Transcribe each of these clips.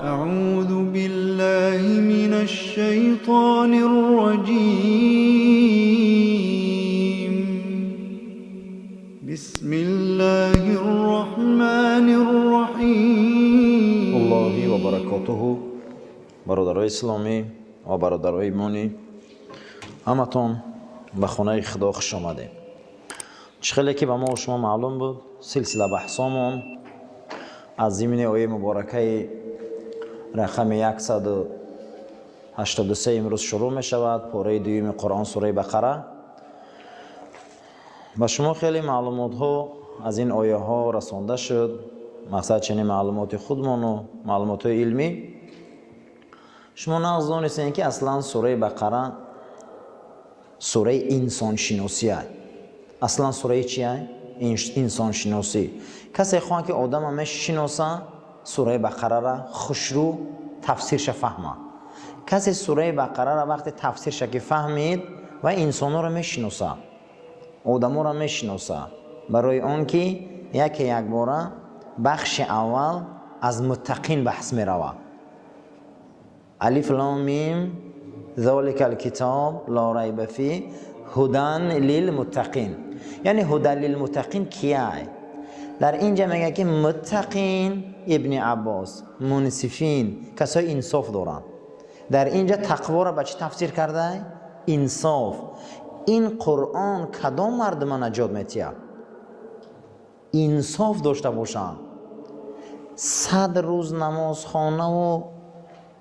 أعوذ بالله من الشيطان الرجيم. بسم الله الرحمن الرحيم. Аллоҳи ва баракотуҳу. Бародарои исломӣ ва бародарои имонӣ, ҳаматон ба хонаи Худо хуш омадем. Чӣ хеле ки ба мо шумо маълум буд, силсила баҳсомон аз зимни ояи муборакаи рақами 183 имрӯз шурӯъ мешавад, пораи дуюми Қуръон, сураи Бақара. Ба шумо хеле маълумотҳо аз ин ояҳо расонда шуд. Мақсад чунин маълумоти худмону маълумотҳои илмӣ. Шумо нағз донистем, ки аслан сураи Бақара сураи инсоншиносия. Аслан сураи чия? Инсоншиносӣ. Касе хоҳад, ки одама мешиноса, сураи Бақарара хушрӯ тафсирша фаҳма. Касе сураи Бақарара вақте тафсирша ки фаҳмид, ва инсонҳоро мешиноса, одаморо мешиноса. Барои он ки яке якбора бахши аввал аз муттақин баҳс меравад. Алиф лом мим золика алкитоб ло райба фи ҳудан лилмуттақин. Яъне ҳудан лилмуттақин кияй? Дар инҷа мегӯяд, ки муттақин, Ибни Аббос, мунсифин, касои инсоф доранд. Дар инҷа тақворо ба чӣ тафсир кардай? Инсоф. Ин Қуръон кадом мардума наҷот метиҳад? Инсоф дошта бошанд. 100 рӯз намозхонаву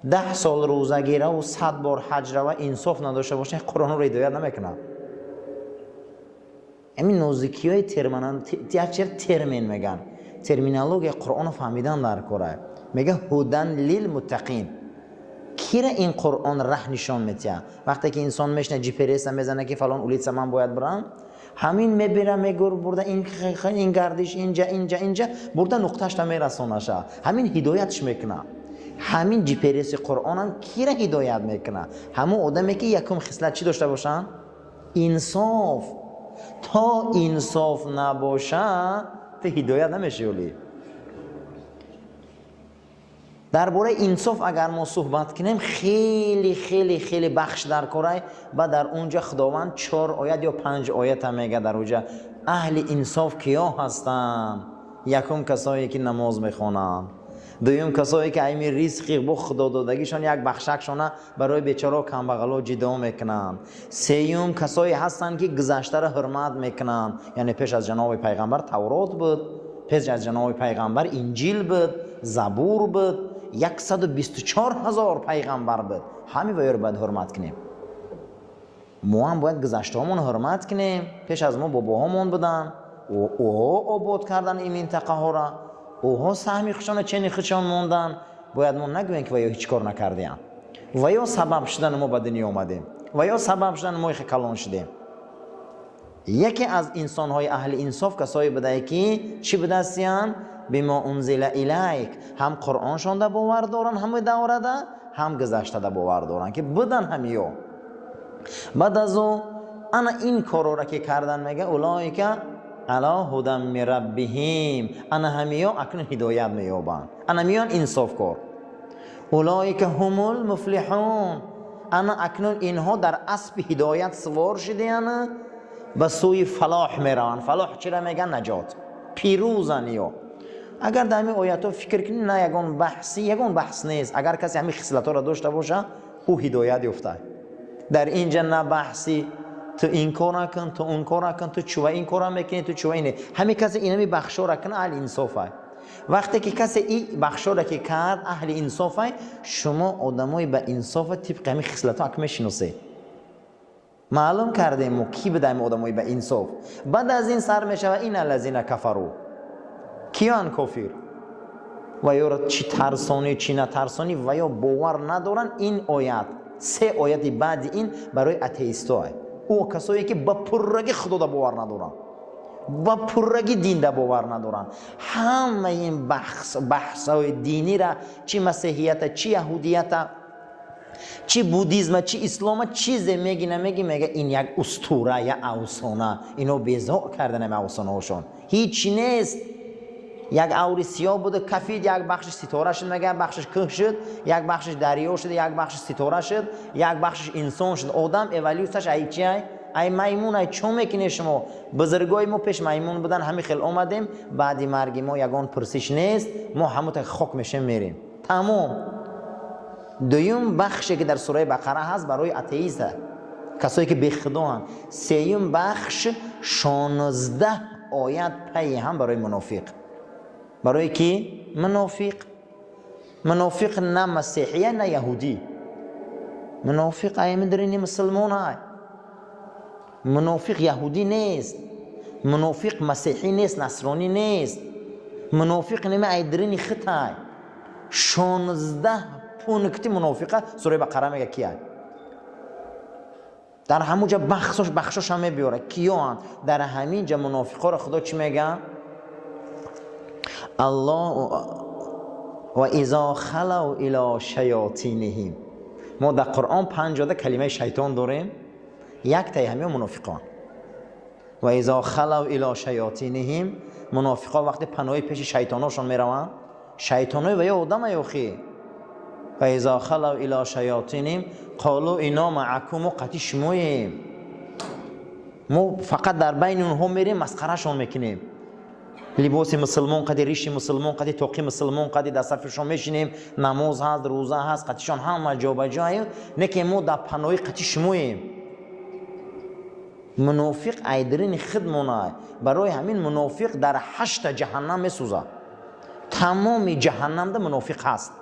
10 сол рӯзагираву 100 бор ҳаҷ рава, инсоф надошта бошад, Қуръонро ҳидоят намекунад. Ҳамин нозикиҳои як термин мегӯянд, терминология Қуръонро фаҳмидан дар кора. Мега ҳудан лил муттақин. Кира ин Қуръон раҳ нишон метиҳад? Вақте ки инсон мешина, GPS мезана, ки фалон улица ман бояд бирам, ҳамин мебира, мегур, бурда ин гардиш, инҷа, инҷа, инҷа бурда, нуқташта мерасонаша, ҳамин ҳидоятш мекунад. Ҳамин GPS-и Қуръонам кира ҳидоят мекунад? Ҳамон одаме, ки якум хислат чӣ дошта бошанд? Инсоф. То инсоф набоша, ту ҳидоят намешавӣ. Дар бораи инсоф агар мо суҳбат кунем, хеле, хеле, хеле бахш дар корай. Ба дар он ҷа Худованд чор оят ё панҷ оята мега. Дар оҷа аҳли инсоф киё ҳастанд? Якум, касое ки намоз мехонанд. Дуюм, касое ки айми ризқи бо худододагишон як бахшакшона барои бечоро, камбағало ҷидо мекунанд. Сеюм, касое ҳастанд, ки гузаштаро ҳурмат мекунанд. Яъне пеш аз ҷаноби пайғамбар Таврот буд, пеш аз ҷаноби пайғамбар Инҷил буд, Забур буд, 124 ҳазор пайғамбар буд. Ҳами ваёро бояд ҳурмат кунем. Мо ҳам бояд гузаштаҳомон ҳурмат кунем. Пеш аз мо бобоҳомон буданд, ӯҳо обод кардан ин минтақаҳоро, ӯҳо саҳми худшона чени худшон монданд. Бояд мо нагӯем, ки ваё ҳеҷ кор накардиям. Ва ё сабаб шудан мо ба дунё омадем, ва ё сабаб шудан мо ихе калон шудем. Яке аз инсонҳои аҳли инсоф касое будае, ки чӣ будастиянд? Бимо унзила илайк, ҳам Қуръоншонда бовар доранд, ҳами даврада, ҳам гузаштада бовар доранд, ки будан ҳамиё. Баъд аз ӯ ана ин корора ки кардан, мега улоика ала ҳудан мин раббиҳим. Ана ҳамиё акнун ҳидоят меёбанд, ана миён инсофкор. Улоика ҳумул муфлиҳун. Ана акнун инҳо дар аспи ҳидоят сувор шудаянд, ба сӯи фалоҳ мераванд. Фалоҳ чира меган? Наҷот, пирӯзан. Ё агар дар ҳамин оятҳо фикр кунӣ, на ягон баҳси, ягон баҳс нест. Агар касе ҳамин хислатҳоро дошта боша, ӯ ҳидоят ёфта. Дар инҷа на баҳси ту ин кор накун, ту он кор накун, ту чува ин кора мекунӣ, ту чува ине. Ҳамин касе инами бахшора куна, аҳли инсофай. Вақте ки касе и бахшора ки кард, аҳли инсофай. Шумо одамои ба инсофа тибқи ҳамин хислатҳо ак мешиносед. Маълум кардем мо, ки будаем одамои ба инсоф. Баъд аз ин сар мешава: ин аллазина кафару. Киёан кофир? Ва ёро чӣ тарсонӣ, чӣ натарсонӣ, ва ё бовар надоранд. Ин оят, се ояти баъди ин барои атеистое, ӯ касое ки ба пуррагӣ Худода бовар надоранд, ба пуррагӣ динда бовар надоранд. Ҳамаи ин баҳсҳои динира, чӣ масеҳията, чӣ яҳудията, чӣ буддизма, чӣ ислома, чизе меги намеги, мега ин як устура, як афсона. Ино безор карданам афсонаҳошон, ҳеҷ нест. Як аври сиёҳ буда, кафид, як бахшиш ситора шуд, мега, як бахшиш кӯҳ шуд, як бахшиш дарё шуд, як бахшиш ситора шуд, як бахшиш инсон шуд. Одам эволюсияш ай чи ай? Ай маймун. Ай чо мекунед шумо? Бузургои мо пеш маймун будан, ҳамин хел омадем. Баъди марги мо ягон пурсиш нест, мо ҳамун так хок мешем, мерем, тамом. Дуюм бахше, ки дар сураи Бақара ҳаст, барои атеиста, касое ки бехудоанд. Сеюм бахш, 16 оят пайи ҳам, барои мунофиқ. Барое ки мунофиқ, мунофиқ на масеҳия, на яҳудӣ, мунофиқ аймидрини мусулмон ай. Мунофиқ яҳудӣ нест, мунофиқ масеҳӣ нест, насронӣ нест, мунофиқ нема айдрини хитай. 16 пункти мунофиқа сураи Бақара мега кияй. Дар ҳамун ҷа бахшош бахшошам мебиёра, киёанд. Дар ҳамин ҷа мунофиқоро Худо чӣ мега? Аллоҳ ва изо халав ило шаётиниҳим. Мо дар Қуръон панҷода калимаи шайтон дорем, яктаи ҳамиё мунофиқон. Ва изо халав ило шаётиниҳим, мунофиқо вақте паноҳи пеши шайтоношон мераванд, шайтонои ва ё одама ёхи. Ва изо халав ило шаётиним қолу ино маакум, мо қати шумоем. Мо фақат дар байни онҳо мерем, масхарашон мекунем, либоси мусулмон қади, риши мусулмон қади, тоқи мусулмон қади дар сафишон мешинем, намоз ҳаст, рӯза ҳаст, қатишон ҳама ҷобаҷоем, не ки мо дар паноҳи қати шумоем. Мунофиқ айдрини худ монай. Барои ҳамин мунофиқ дар ҳашта ҷаҳаннам месӯзад. Тамоми ҷаҳаннамда мунофиқ ҳаст.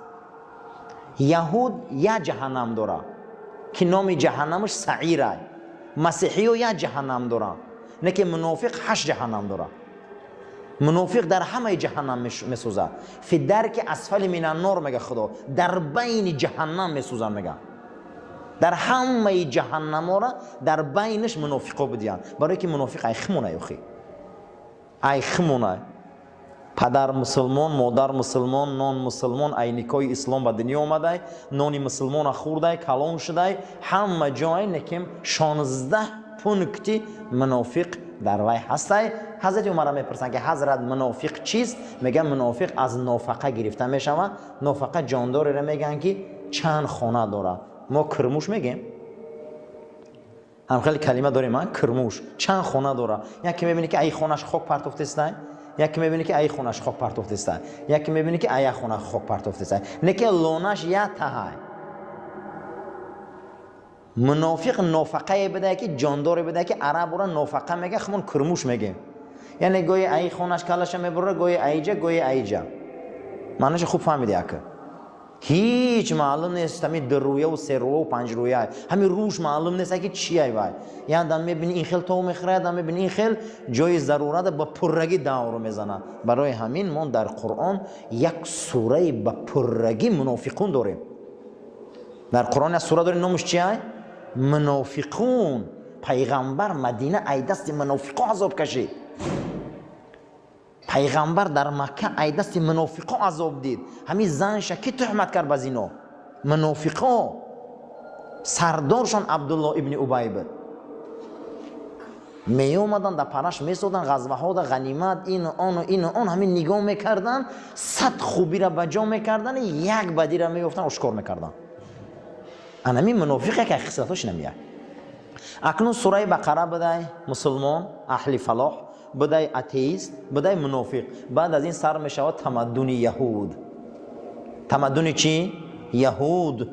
Яҳуд як ҷаҳаннам дорад, ки номи ҷаҳаннамаш Саирай. Масеҳиё як ҷаҳаннам доранд, не ки мунофиқ ҳашт ҷаҳаннам дорад. Мунофиқ дар ҳамаи ҷаҳаннам месӯзад. Фи дарки асфали минаннор, мега Худо, дар байни ҷаҳаннам месӯзад, мега. Дар ҳамаи ҷаҳаннамора дар байнаш мунофиқо будиянд. Барое ки мунофиқ ай химонай, охи, ай химонай. Падар мусулмон, модар мусулмон, нон мусулмон, ай никоҳи ислом ба дунё омадай, нони мусулмона хӯрдай, калон шудай, ҳама ҷой, неким 16 пункти мунофиқ дар вай ҳастай. Ҳазрати Умара мепурсанд, ки ҳазрат, мунофиқ чист? Мегӯяд, мунофиқ аз нофақа гирифта мешавад. Нофақа ҷондореро мегӯянд, ки чанд хона дорад. Мо кирмуш мегем, ҳам хеле калима дорем, кирмуш чанд хона дорад. Яке мебинӣ, ки ай хонаш хок партофтестай, яке мебинӣ, ки ай хонаш хок партофтестай, яке мебинӣ, ки ая хона хок партофтестай, не ки лонаш як таҳай. Мунофиқ нофақае бидае, ки ҷондоре бидае, ки араб ора нофақа мега, хумон кирмуш мегем. Яъне гоҳи аи хонаш калаша мебурра, гоҳи аиҷа, гоҳи аиҷа. Маънаша хуб фаҳмиди, ака? Ҳеҷ маълум нест, ҳамин дурӯяву серӯяву панҷрӯя, ҳамин рӯш маълум нест, ки чиай вай. Як дам мебини, ин хел тов мехӯра, як дам мебини, ин хел. Ҷои зарурата ба пуррагӣ давру мезана. Барои ҳамин мо дар Қуръон як сураи ба пуррагӣ мунофиқун дорем. Дар Қуръон як сура дорем, номаш чиай? Мунофиқун. Пайғамбар Мадина ай дасти мунофиқо азоб кашид. Пайғамбар дар Макка ай дасти мунофиқо азоб дид. Ҳамин занша ки туҳмат кард ба зино? Мунофиқо. Сардоршон Абдулло ибни Убай буд. Меомаданд, дар параш месоданд, ғазваҳода ғанимат, ину ону, ину он, ҳамин нигоҳ мекарданд, 100 хубира ба ҷо мекарданд, як бадира меёфтанд, ошкор мекарданд. Анамин мунофиқ яке хислатош намеяд. Акнун сураи Бақара будай мусулмон, аҳли фалоҳ будай, атеист будай, мунофиқ. Баъд аз ин сар мешавад тамаддуни яҳуд. Тамаддуни чӣ? Яҳуд.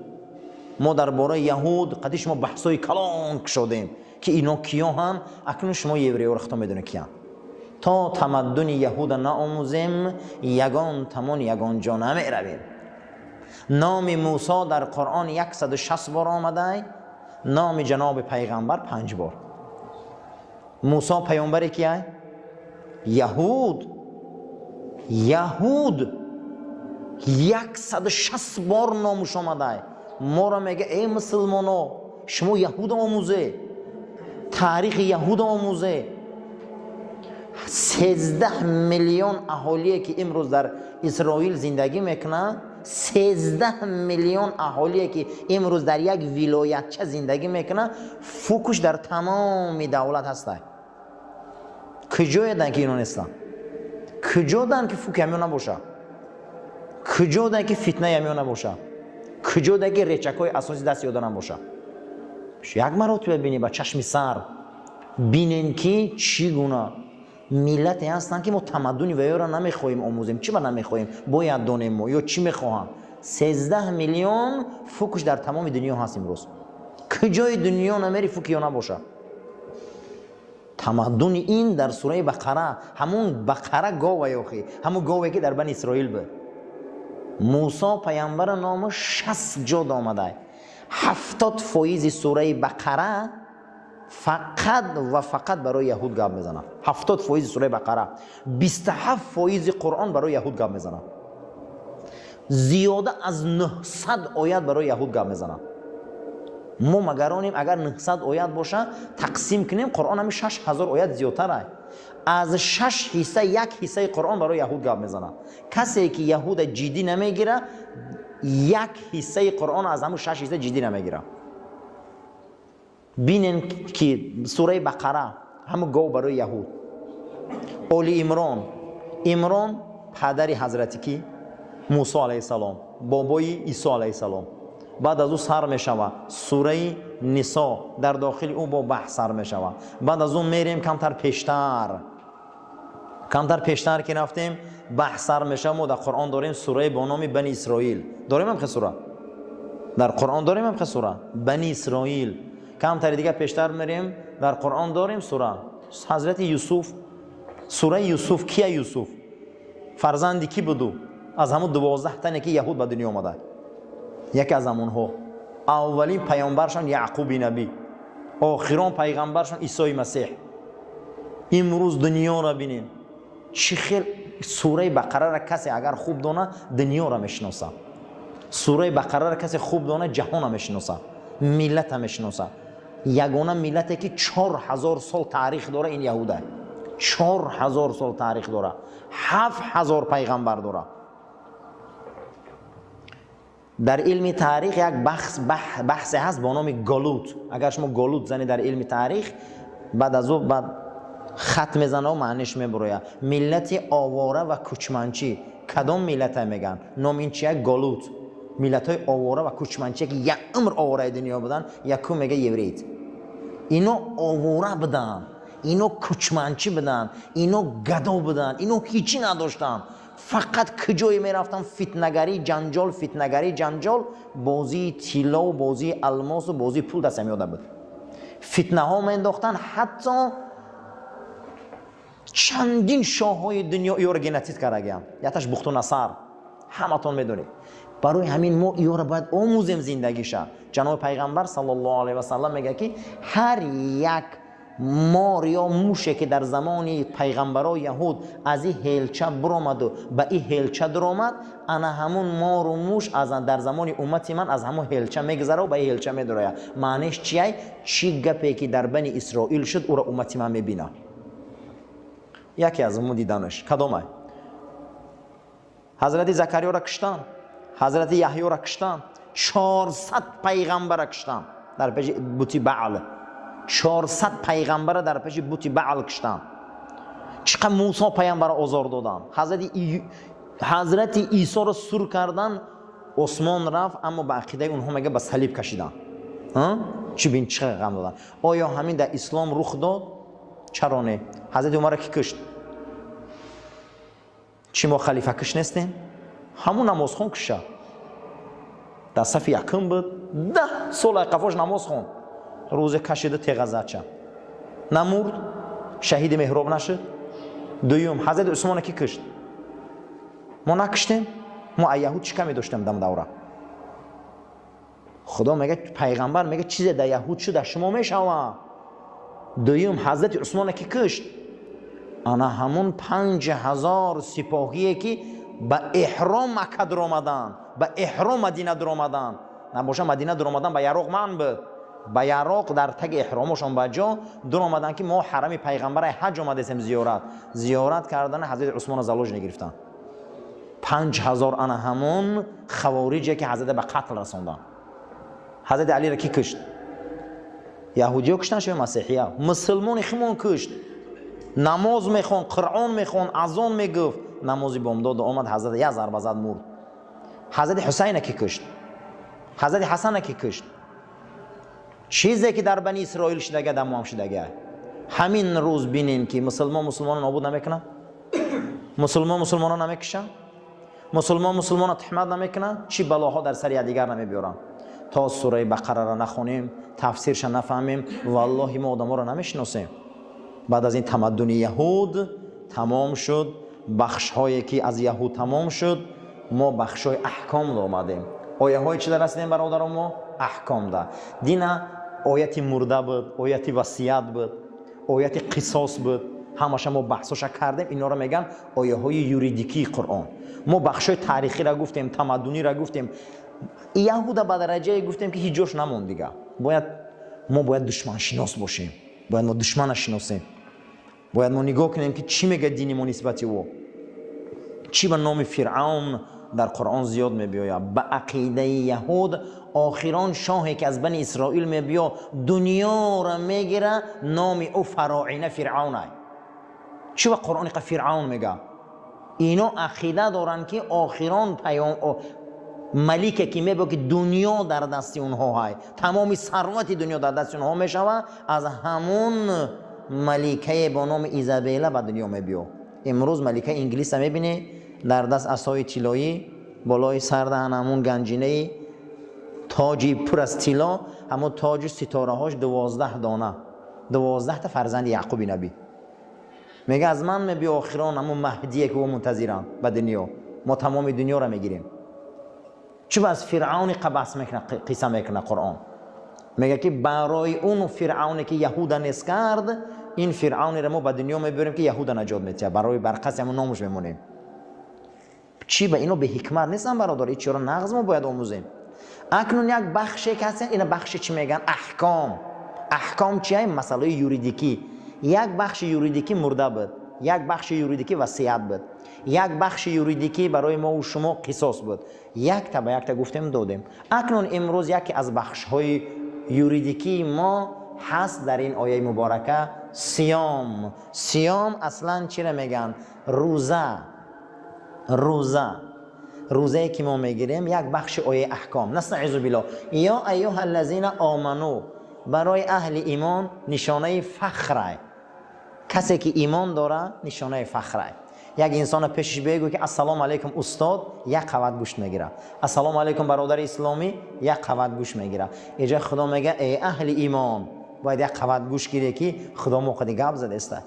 Мо дар бораи яҳуд қади шумо баҳсҳои калон кушодем, ки ино киёҳанд. Акнун шумо евреёро худо медонед киянд. То тамаддуни яҳуда наомӯзем, ягон тамон ягон ҷо намеравем. Номи Мусо дар Қуръон 160 бор омадай, номи ҷаноби пайғамбар панҷ бор. Мусо паёмбаре кияй? Яҳуд. Яҳуд 160 бор номуш омадай. Моро мега: «Эй мусулмоно, шумо яҳуд омӯзе, таърихи яҳуд омӯзе». 13 миллион аҳолие, ки имрӯз дар Исроил зиндагӣ мекунанд, 13 миллион аҳолие, ки имрӯз дар як вилоятча зиндагӣ мекунанд, фукуш дар тамоми давлат ҳастай. Куҷоедан, ки ино нестанд? Куҷо дан ки фуки ҳамё набоша, куҷо дан ки фитнаи ҳамё набоша, куҷо дан ки речакҳои асоси даст ёда набоша. Як маротиба бинед, ба чашми сар бинен, ки чӣ гуна миллате ҳастанд, ки мо тамаддуни ваёро намехоҳем омӯзем. Чӣ ба намехоҳем? Бояд донем мо ё чӣ мехоҳанд. 13 миллион фукуш дар тамоми дунё ҳаст. Имрӯз куҷои дунё намери, фуки ё набоша. Тамаддуни ин дар сураи Бақара, ҳамун Бақара гова ёхи, ҳамун гове, ки дар Бани Исроил буд. Мусо паямбара номаш 60 ҷо омадай. 70 фоизи сураи Бақара фақат ва фақат барои яҳуд гап мезанад. 70 фоизи сураи Бақара, 27 фоизи Қуръон барои яҳуд гап мезанад. Зиёда аз 900 оят барои яҳуд гап мезанад. Мо магаронем, агар 900 оят боша, тақсим кунем, Қуръон ҳами 6000 оят зиёдтар. Аз шаш ҳисса як ҳиссаи Қуръон барои яҳуд гап мезанад. Касе ки яҳуда ҷиддӣ намегира, як ҳиссаи Қуръон аз ҳамун шаш ҳисса ҷиддӣ намегира. Бинен, ки сураи Бақара ҳамун гов барои яҳуд. Оли Имрон, Имрон падари ҳазрати ки Мусо алайҳиссалом, бобои Исо алайҳиссалом. Баъд аз ӯ сар мешава сураи Нисо, дар дохили ӯ бо баҳс сар мешава. Баъд аз ӯ мерем камтар пештар, камтар пештар ки рафтем, баҳс сар мешава. Мо дар Қуръон дорем сурае бо номи Бани Исроил. Дорем ҳамхе сура дар Қуръон, дорем ҳамхе сура Бани Исроил. Камтари дига пештар мерем, дар Қуръон дорем сура ҳазрати Юсуф, сураи Юсуф. Кия Юсуф? Фарзанди кӣ буду? Аз ҳамун 12 тане, ки яҳуд ба дунё омада, яке аз ҳамонҳо. Аввалин паёмбаршон Яъқуби набӣ, охирон пайғамбаршон Исои Масеҳ. Имрӯз дунёро бинем, чӣ хел. Сураи Бақарара касе агар хуб дона, дунёро мешиноса. Сураи Бақарара касе хуб дона, ҷаҳона мешиноса, миллата мешиноса. Ягона миллате, ки 4000 сол таърих дора, ин яҳуда. 4000 сол таърих дора, 7000 пайғамбар дора. Дар илми таърих як баҳсе ҳаст бо номи голут. Агар шумо голут занед дар илми таърих, баъд аз ӯ баъд хат мезанав, маъниш мебурояд: миллати овора ва кӯчманчӣ. Кадом миллата мегӯянд? Ном ин чия? Голут. Миллатҳои овора ва кӯчманчие, ки як умр овораи дунё буданд. Якум мега еврейт. Ино овора буданд, ино кӯчманчӣ буданд, ино гадо буданд, ино ҳичӣ надоштанд. Фақат куҷое мерафтанд, фитнагарӣ, ҷанҷол, фитнагарӣ, ҷанҷол, бозии тиллову бозии алмосу бозии пул дастам ёда буд. Фитнаҳо меандохтанд, ҳатто чандин шоҳҳои дунё иёро геноцид кардагиям. Яташ Бухтунасар, ҳаматон медонед. Барои ҳамин мо иёро бояд омӯзем зиндагиша. Ҷаноби пайғамбар саллаллоҳу алайҳи васалам мегӯяд, ки ҳар як мор ё муше, ки дар замони пайғамбарои яҳуд аз и ҳелча биромаду ба и ҳелча дуромад, ана ҳамун мору муш дар замони уммати ман аз ҳамун ҳелча мегузарав, ба и ҳелча медурояд. Маънеш чияй? Чӣ гапе, ки дар Бани Исроил шуд, ӯро уммати ман мебинад. Яке аз мо диданаш кадомай? Ҳазрати Закариёра куштанд, ҳазрати Яҳёра куштанд, 400 пайғамбара куштанд дар пеши бути Баъл. 400 пайғамбара дар пеши бути Баъл куштанд. Чӣ қадр Мусо пайғамбара озор доданд. Ҳазрати Исоро сур кардан, осмон рафт, аммо ба ақидаи онҳо мега ба салиб кашиданд. Чӣ бин, чӣ ғам доданд. Оё ҳамин дар ислом рух дод? Чаро не? Ҳазрати Умарро кӣ кушт? Чӣ, мо халифакуш нестем? Ҳамун намозхон куша, дар сафи якум буд, 10 сол қафош намоз хонд, рӯзе кашида теғазача, намурд, шаҳиди меҳроб нашуд. Дуюм, ҳазрати Усмона кӣ кушт? Мо накуштем? Мо аз яҳуд чӣ каме доштем дам давра? Худо мега, пайғамбар мега, чизе дар яҳуд шуд, дар шумо мешава. Дуюм, ҳазрати Усмона кӣ кушт? Ана ҳамун 5000 сипоҳие, ки ба эҳром Макка дуромаданд, ба эҳром Мадина дуромаданд. Набоша, Мадина дуромадан ба яроқ манъ буд. Ба яроқ дар таги эҳромошон ба ҷо дуромаданд, ки мо ҳарами пайғамбараи ҳаҷ омадесем, зиёрат кардани ҳазрати Усмона заложник гирифтанд. 5000 ана ҳамон хавориҷе, ки ҳазрата ба қатл расонданд. Ҳазрати Алиро кӣ кушт? Яҳудиё куштанд ё масеҳия? Мусулмони химон кушт. Намоз мехон, Қуръон мехон, азон мегуфт. Намози бомдод омад, ҳазрат як зарба зад, мурд. Ҳазрати Ҳусайна ки кушт, ҳазрати Ҳасана ки кушт. Чизе ки дар Бани Исроил шудага, дар мо ҳам шудага. Ҳамин рӯз бинем, ки мусулмон мусулмонро нобуд намекунад, мусулмон мусулмонро намекушад, мусулмон мусулмонро туҳмат намекунад, чӣ балоҳо дар сари якдигар намебиёранд. То сураи Бақараро нахонем, тафсирша нафаҳмем, валлоҳи, мо одаморо намешиносем. Баъд аз ин тамаддуни яҳуд тамом шуд, бахшҳое ки аз яҳуд тамом шуд, мо бахшҳои аҳкомда омадем. Ояҳои чида расидем, бародарон? Мо аҳкомда. Дина ояти мурда буд, ояти васият буд, ояти қисос буд, ҳамаша мо баҳсоша кардем. Инҳоро мегӯянд ояҳои юридикии Қуръон. Мо бахшҳои таърихиро гуфтем, тамаддуниро гуфтем, яҳуда ба дараҷае гуфтем, ки ҳеҷ ҷош намонд дига. Бояд мо бояд душманшинос бошем, бояд мо душмана шиносем, бояд мо нигоҳ кунем, ки чӣ мегӯяд дини мо нисбати ӯ. Чӣ ба номи Фиръавн дар Қуръон зиёд мебиёяд? Ба ақидаи яҳуд, охирон шоҳе ки аз Бани Исроил мебиё, дунёро мегира, номи ӯ фароина, Фиръавнай. Чӣ ба Қуръон иқа Фиръавн мега? Ино ақида доранд, ки охирон паём малике ки мебиё, ки дунё дар дасти онҳо ҳай, тамоми сарвати дунё дар дасти онҳо мешавад, аз ҳамун маликае бо номи Изабела ба дунё мебиё. Имрӯз маликаи Инглиса мебинӣ, дар даст асои тиллоӣ, болои сар даҳан ҳамун ганҷинаи тоҷи пур аз тилло, ҳамун тоҷу ситораҳош 12 дона, 12-та фарзанди Яъқуби набӣ. Мега, аз ман мебиё охирон ҳамун маҳдие, ки ӯ мунтазиранд ба дунё, мо тамоми дунёро мегирем. Чӣ ба аз Фиръавни қабас мекуна, қисса мекуна Қуръон? Мега, ки барои он фиръавне ки яҳуда нест кард, ин фиръавнеро мо ба дунё мебиёрем, ки яҳуда наҷот метиҳад. Барои барқаси ҳамун номуш мемонем. Чӣ ба ино беҳикмат нестанд, бародар? И чиро нағз мо бояд омӯзем. Акнун як бахше ки ҳастен, ина бахши чӣ мегӯянд? Аҳком. Аҳком чия? Масъалаи юридикӣ. Як бахши юридикӣ мурда буд, як бахши юридикӣ васият буд, як бахши юридикӣ барои мову шумо қисос буд. Якта ба якта гуфтем, додем. Акнун имрӯз яке аз бахшҳои юридикии мо ҳаст дар ин ояи муборака: сиём. Сиём аслан чиро мегӯянд? Рӯза. Рӯза, рӯзае ки мо мегирем. Як бахши ояи аҳком: نستعيذ بالله، يا أيها الذين آمنوا. Барои аҳли имон нишонаи фахрай. Касе ки имон дора, нишонаи фахрай. Як инсона пешиш бегӯ, ки «Ассалому алайкум, устод», як қават гӯшт мегира. «Ассалому алайкум, бародари исломӣ», як қават гӯш мегира. Иҷа Худо мега: «Эй аҳли имон, бояд як қават гӯш гире, ки Худо моқади гап задеста».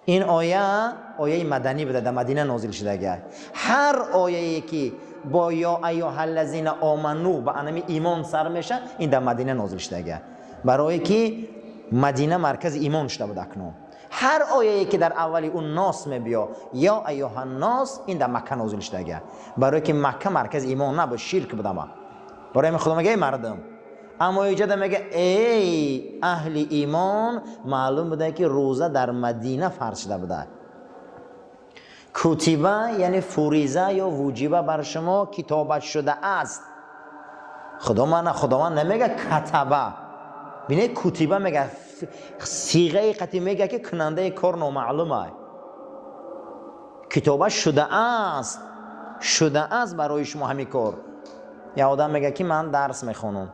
Ин оя ояи маданӣ буда, дар Мадина нозил шудагиа. Ҳар ояе ки бо يا أيها الذين آمنوا, ба анами имон сар меша, ин дар Мадина нозил шудагиа, барое ки Мадина маркази имон шуда буд. Акнун ҳар ояе ки дар аввали ӯ ناس мебиё, يا أيها الناس, ин дар Макка нозил шудагиа, барое ки Макка маркази имон набуд, ширк будама. Барои ҳамин Худо мега: «Эй мардум», аммо иҷода мега: «Эй аҳли имон». Маълум буда, ки рӯза дар Мадина фарз шуда буда. كتب, яъне فرض ё وجب, бар шумо китобат шудааст. Худо мана, Худованд намега كتب. Бине, كتب мега, сиғаи қатӣ мега, ки кунандаи кор номаълума. Китобат шудааст, шудааст барои шумо ҳамин кор. Як одам мега, ки ман дарс мехонам.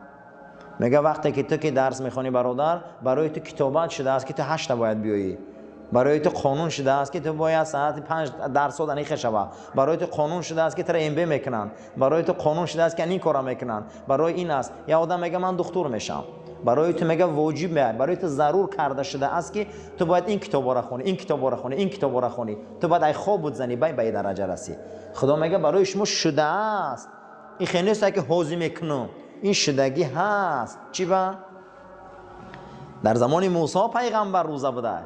Мега, вақте ки ту ки дарс мехонӣ, бародар, барои ту китобат шудааст, ки ту 8-та бояд биёӣ. Барои ту қонун шудааст, ки ту бояд саати 5 дарсот аниқа шава. Барои ту қонун шудааст, ки тура МБ мекунанд. Барои ту қонун шудааст, ки ин кора мекунанд. Барои ин аст. Як одам мега, ман духтур мешавам. Барои ту, мега, воҷиб меяд, барои ту зарур карда шудааст, ки ту бояд ин китобора хонӣ, ин китобора хонӣ, ин китобора хонӣ. Ту бояд ай хоб будзанӣ, бай ба дараҷа расӣ. Худо мега, барои шумо шудааст. Ин хел нест, ки ҳозӣ мекунам, ин шудагӣ ҳаст. Чӣ ба дар замони Мусо пайғамбар рӯза буда,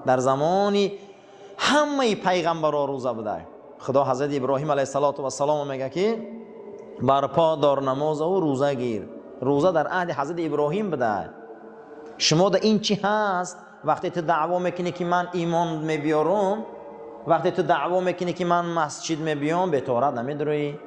дар замони ҳамаи пайғамбаро рӯза буда. Худо ҳазрати Иброҳим алайҳиссалоту вассалом мега, ки барпо дор намозаву рӯза гир. Рӯза дар аҳди ҳазрати Иброҳим буда. Шумо да ин чӣ ҳаст? Вақте ту даъво мекунӣ, ки ман имон мебиёрум, вақте ту даъво мекунӣ, ки ман масҷид мебиём, бетоҳарат намедуроӣ.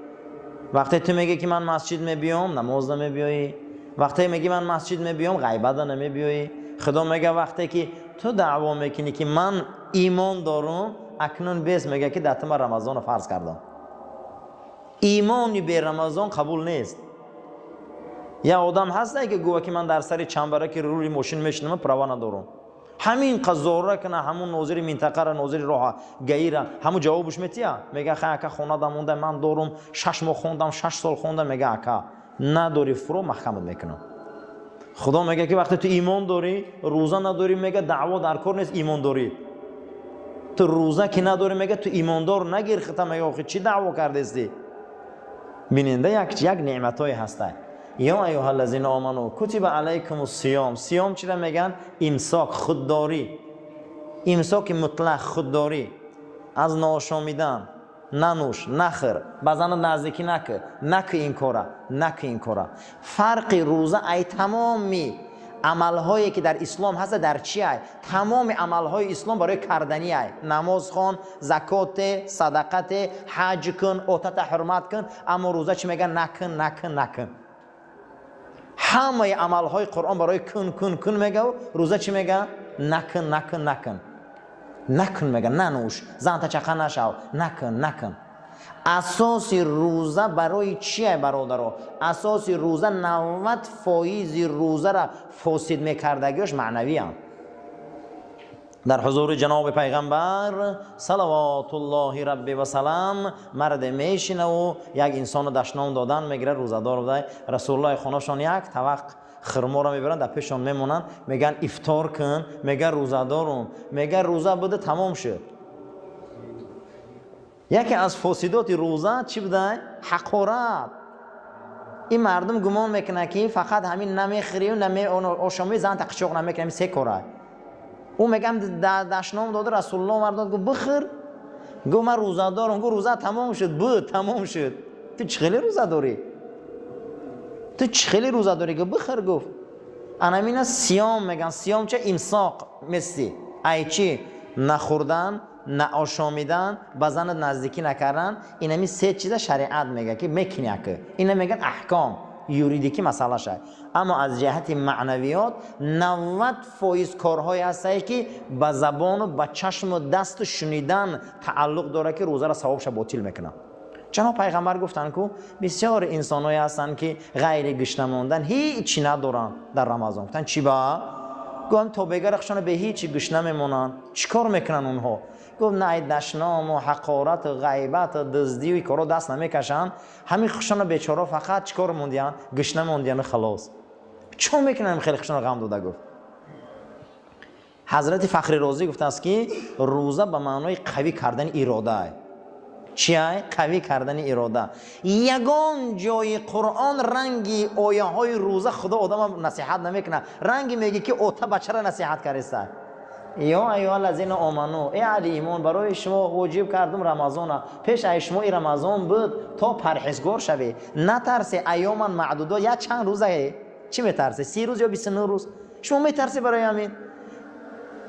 Вақте ту мегӣ, ки ман масҷид мебиём, намоз намебиёӣ. Вақте мегӣ, ман масҷид мебиём, ғайбата намебиёӣ. Худо мега, вақте ки Ту даъво мекунӣ, ки ман имон дорум, акнун бес мега, ки дар ту ман Рамазонро фарз кардам. Имони бе Рамазон қабул нест. Як одам ҳасте, ки гӯя, ки ман дар сари чамбараки рули мошин мешинам, права надорум. Ҳамин қазора кана, ҳамун нозири минтақара, нозири роҳа гаира, ҳамун ҷавобуш метия, мега: «Хай, ака, хонада монда, ман дорум, 6 моҳ хондам, 6 сол хондам». Мега: «Ака, надори, фуро маҳкамат мекунам». Худо мега, ки вақте ту имон дорӣ, рӯза надорӣ, мега, даъво дар кор нест. Имон дорӣ ту, рӯза ки надорӣ, мега, ту имондор нагир хита. Мега: «Охи, чӣ даъво кардести?» Биненда, як неъматҳое ҳаста. Ё айюҳа лазина оману кутиба алайкум сиём. Сиём чира меган? Имсок, худдорӣ, имсоки мутлақ, худдорӣ аз ношомидан. Нанӯш, нахӯр, ба зана наздикӣ накӣ, накӣ ин кора, накӣ ин кора. Фарқи рӯза ай тамоми амалҳое, ки дар ислом ҳаста, дар чи ай? Тамоми амалҳои ислом барои карданӣ ай: намоз хон, закоте, садақате, ҳаҷ кун, отата ҳурмат кун. Аммо рӯза чӣ мегӯяд? Накун, накун, накун. Ҳамаи амалҳои Қуръон барои кун, кун, кун мега. Рӯза чӣ мега? Накун, накун, накун, накун мега. Нанӯш, занта чақа нашав, накун, накун. Асоси рӯза барои чие, бародаро? Асоси рӯза, 90 фоизи рӯзара фосид мекардагиёш маънавиям. Дар ҳузури ҷаноби пайғамбар, салавотуллоҳи рабби васалам, марде мешинаву як инсону дашном додан мегирад. Рӯзадор буда. Расулуллоҳи хонашон як тавақ хурморо мебаранд, дар пешон мемонанд, мегӯянд: «Ифтор кун». Мега: «Рӯзадорум». Мега: «Рӯза буда, тамом шуд». Яке аз фосидоти рӯза чӣ буда? Ҳақорат. Ин мардум гумон мекунад, ки фақат ҳамин намехӯрию намеошомӣ, занта қичоқ намекунад, се кора. Ӯ мегам, дашном дода. Расулулло мардон гуфт: «Бихӯр». Гуфт: «Ман рӯзадорам». Гуфт: «Рӯза тамом шуд, буд, тамом шуд. Ту чӣ хеле рӯза дорӣ? Ту чӣ хеле рӯза дорӣ?» Гуфт: «Бихӯр». Гуфт: «Анамина сиём меган». Сиём ча? Имсоқ мести ай чӣ? Нахӯрдан, наошомидан, ба занат наздикӣ накардан. Инами се чиза шариат мега, ки мекунӣ. Ака, ина меган аҳком, юридикӣ масъалаша. Аммо аз ҷиҳати маънавиёт 90 фоиз корҳое ҳастае, ки ба забону ба чашму дасту шунидан тааллуқ дорад, ки рӯзаро савобша ботил мекунад. Ҷаноб пайғамбар гуфтанд, ку бисёр инсонҳое ҳастанд, ки ғайри гушна мондан ҳичи надоранд дар Рамазон. Гуфтанд: «Чӣ ба?» Гуфтанд: «То бегарахшона бе ҳичи гушна мемонанд. Чӣ кор мекунанд онҳо?» Гуфт: «На ай дашному ҳақорату ғайбату дуздию корро даст намекашанд. Ҳамин хушона бечора фақат чӣ кор мондиянд? Гушна мондияну халос. Чо мекунанд?» Хеле хушона ғам дода гуфт. Ҳазрати Фахри Розӣ гуфтааст, ки рӯза ба маънои қавӣ кардани ирода. Чиай? Қавӣ кардани ирода. Ягон ҷои Қуръон ранги ояҳои рӯза Худо одама насиҳат намекунад, ранги меги, ки ота бачара насиҳат кареста: «Ё айюҳа лазина оману», эй аҳли имон, барои шумо воҷиб кардум Рамазона. Пеш ай шумо и Рамазон буд, то парҳезгор шавӣ, натарсе. Айёман маъдудо, як чанд рӯзае. Чӣ метарсе? 30 рӯз ё 29 рӯз шумо метарсе? Барои ҳамин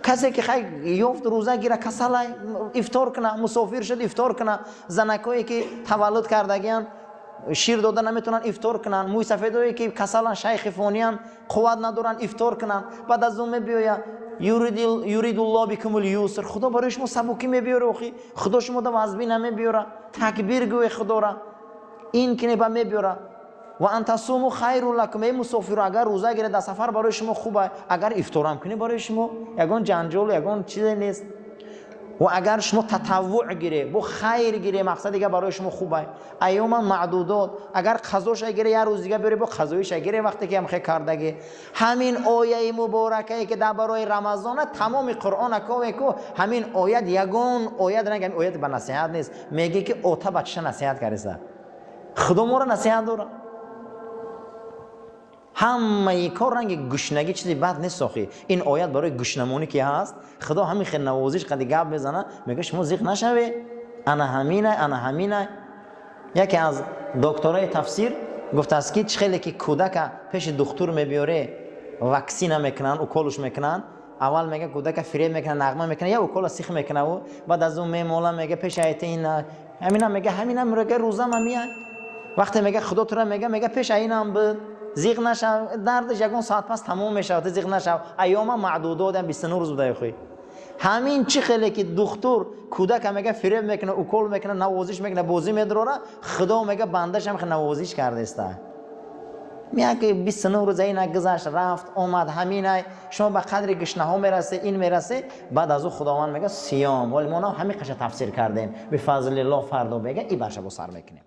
касе ки хай ёфт, рӯза гира, касалай, ифтор куна, мусофир шуд, ифтор куна, занакое ки таваллуд кардагиян, шир дода наметавонанд, ифтор кунанд, мӯйсафедое ки касалан, шайхи фониян, қувват надоранд, ифтор кунанд. Баъд аз он мебиёя: юридулло бикумул юср, Худо барои шумо сабукӣ мебиёра. Охи, Худо шумо да вазбӣ намебиёра. Такбир гӯе Худора, ин кине ба мебиёра: ва ан тасуму хайрун лакум. Эй мусофиру, агар рӯза гиред дар сафар, барои шумо хуба. Агар ифторам кунед, барои шумо ягон ҷанҷолу ягон чизе нест. Ва агар шумо татаввуъ гире, бо хайр гире, мақсад дига, барои шумо хуба. Айёман маъдудот. Агар қазоша гире, як рӯз дига биёре, бо қазоиша гире. Вақте ки ҳамхе кардаги, ҳамин ояи муборакае, ки дар барои Рамазона, тамоми Қуръона кове ку, ҳамин оят, ягон оят ранг ҳамин оят ба насиҳат нест. Мегӣ, ки ота бачаша насиҳат кардеса. Худо моро насиҳат дорад. Ҳамаи кор ранги гушнагӣ чизи бад нест. Охи, ин оят барои гушнамонӣ ки ҳаст, Худо ҳамин хел навозиш қади гап мезана, мега: «Шумо зиқ нашаве, ана ҳамина, ана ҳамина». Яке аз доктораи тафсир гуфтааст, ки чӣ хеле ки кӯдака пеши духтур мебиёре, ваксина мекунанд, уколуш мекунанд, аввал мега, кӯдака фиреб мекунад, нағма мекунад, я укола сих мекунаву баъд аз он мемола. Мега, пеши айта ина ҳамина, мега, ҳамина, мега, рӯзам ҳамия. Вақте мега, Худо тура мега, пеш айнам буд. Зиқ нашав, дардаш ягон соат пас тамом мешавад, ту зиқ нашав. Айёма маъдудот, 29 рӯз будай хуй. Ҳамин чӣ хеле ки духтур кӯдака мега, фиреб мекуна, укол мекуна, навозиш мекуна, бозӣ медрора, Худо мега, бандашам навозиш кардеста. Як 29 рӯза ина гузашт, рафт омад, ҳаминай шумо ба қадри гишнаҳо мерасе, ин мерасе, баъд аз ӯ Худованд мега сиём. Вале мо ҳамин қаша тафсир кардем. Бифазлиллоҳ, фардо бега и барша бо сар мекунем.